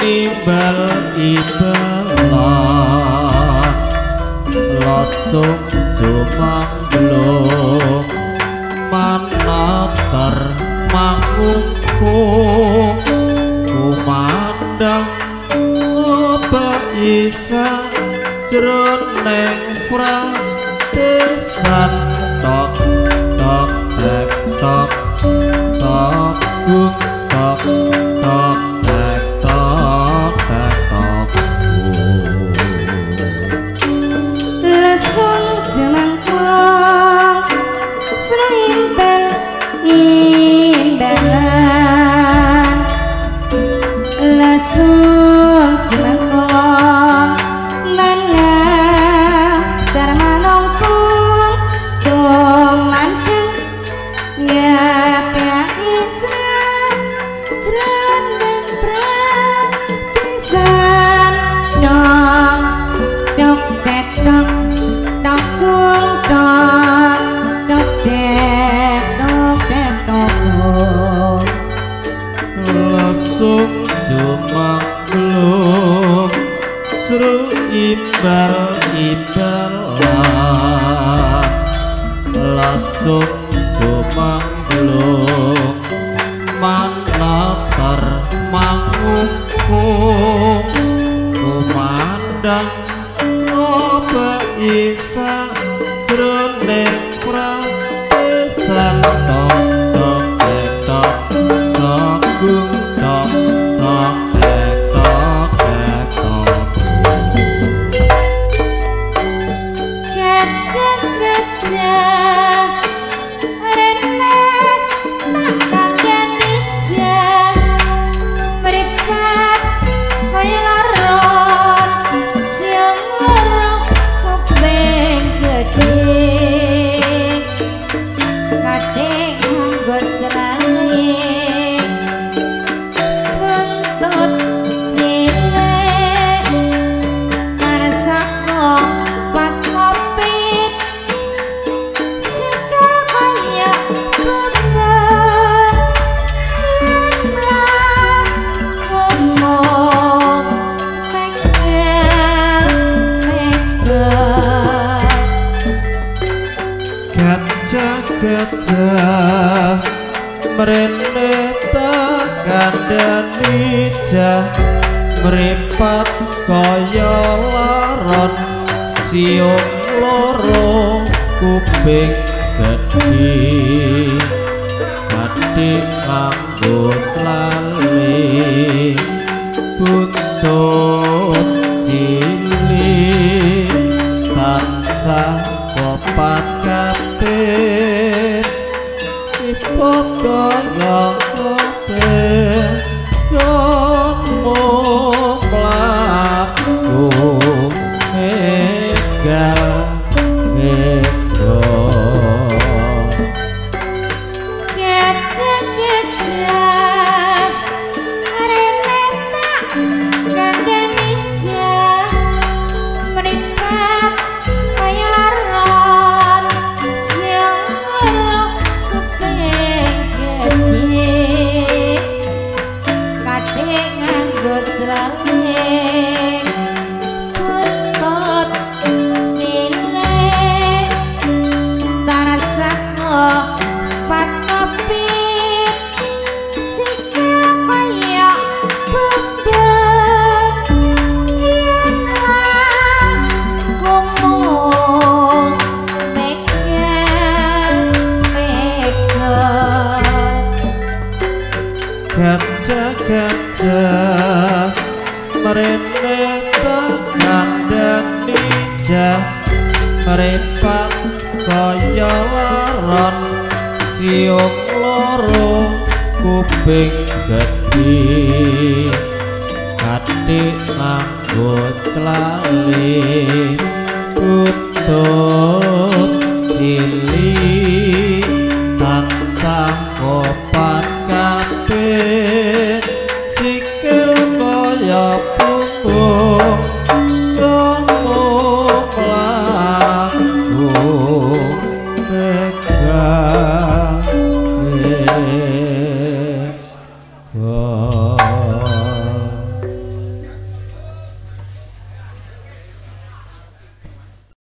nimbal ibelan lasung jumangglung manater mangungkung kumandang obaisa jroning pratesan tok tok tek tok tok gung tok tok tek tok tek tok gung. Lesung jemangklong srimbel imbelan lesung jemangklong mana darmanongkung tumandeng ngepyaki jroning pratesan tok tok tek tok tok gung tok tok tek tok tek tok gung. Lesung jumangglung seru imbal imbalan lasung jumangglung manater mangungkung kumandang obaisa jroning pratesan tok tok tek tok tok gung tok tok tek tok tek tok gung. Gajah-gajah rene tak kandhani jah mripat kaya laron siang loro kuping gedhe kadhe nganggo celane buntut cilik tansah pat kopit sikil kaya beber yen mlaku megel megel. Gajah-gajah mrene tak kandhani jah mripat kaya laron siung loro kuping gedhe kadhe nganggo tlale buntut cilik tansah kopat kapit ipot kaya hotel yonmu mlaku megal megol. Gajah-gajah rene tak kandhani jah mripat kaya laron siang loro kuping gedhe kadhe nganggo celane buntut cilik tansah pat kopit sikil kaya beber yen mlakumu megel megel. Gajah-gajah mrene tak kandhani jah mripat kaya laron siung loro kuping gedhe kadhe nganggo tlale buntut cilik tansah kopat kapit sikil kaya punggung.